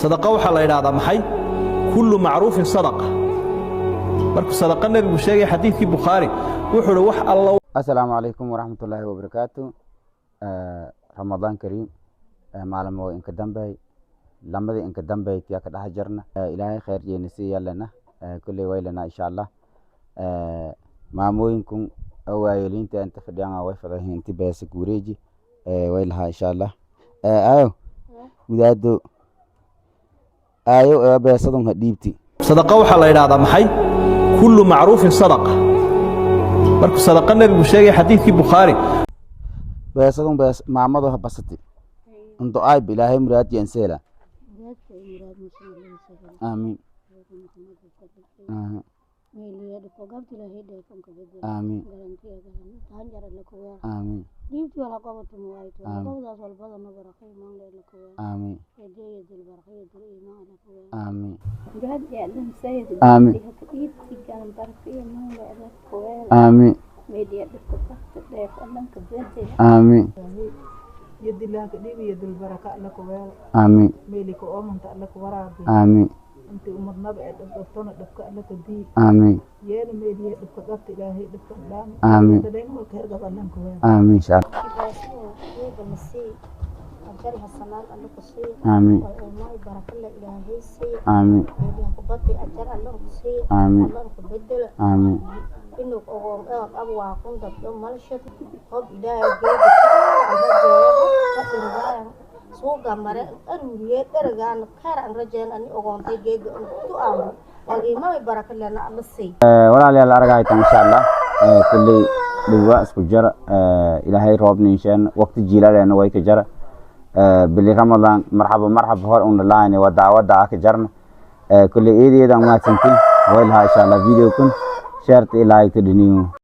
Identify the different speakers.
Speaker 1: Sadaqa waxaa la idhaahdaa maxay? Kullu macruufin sadaqa. Markuu sadaqa Nebigu sheegay xadiidkii Bukhaari, wuxuu uhi wax allo.
Speaker 2: Asalaamu calaykum waraxmatullaahi wabarakaatu. Ramadaan kariim. Maalmo inka dambey, lamadii inka dambey tiya ka dhex jirna. Ilaahay khayr jeena sii yalana kulley waylana, insha Allah. Maamooyinkun oo waayeliinta inta fadhiyaan way fadahiin inti beesa guureeji way lahaa, insha Allah. Ayo gudaado, ayo beesadun ha dhiibti.
Speaker 1: Sadaqa waxaa la idhaahdaa maxay? Kullu macruufin sadaqa. Markuu sadaqa Nebigu sheegay xadiidkii Bukhaari.
Speaker 2: Beesadun bees maamado ha basati unto ayb Ilaahay muraadji anseela. Aamiin. Aha. Aamiin, aamiin, aamiin, aamiin, aamiin, aamiin, aamiin.
Speaker 3: Yadilaha dhiibi, yadul baraka Alla ku weelo.
Speaker 2: Aamiin.
Speaker 3: Meelika oomanta Alla ku waraabi.
Speaker 2: Aamiin.
Speaker 3: Intii umadnaba ee dhabdhabtona dhabka Alla ka dii.
Speaker 2: Aamiin.
Speaker 3: Yeena meeliye dhabka dhabta Ilaahay dhabkan dhaami.
Speaker 2: Aamiin.
Speaker 3: Dadayna walka hergab Allan ku weelo.
Speaker 2: Aamiin, insha Allah. Aamiin, aamiin, aamiin, aamiin.
Speaker 4: Inuu ogoon ab waa kun dabdo malshad hob Ilaahay geeda rajeeyo suuga mare aruriye dhergaan khayr aan rajeen ani ogoontay geega tu aamo wal iimay baraka lena Alla sii.
Speaker 2: Walaalayaal, aragaytan, insha Allah. Kulley dhibwa isku jara. Ilaahay roobna insheen, waqti jiilaleena way ka jara. Bili Ramadan marxaba marxaba hor una laayne wadaa wadaa ka jarna. Kulley eedeedan mahadsantiin way lahaa, insha Allah. Video kun share ilaa dhiniyo.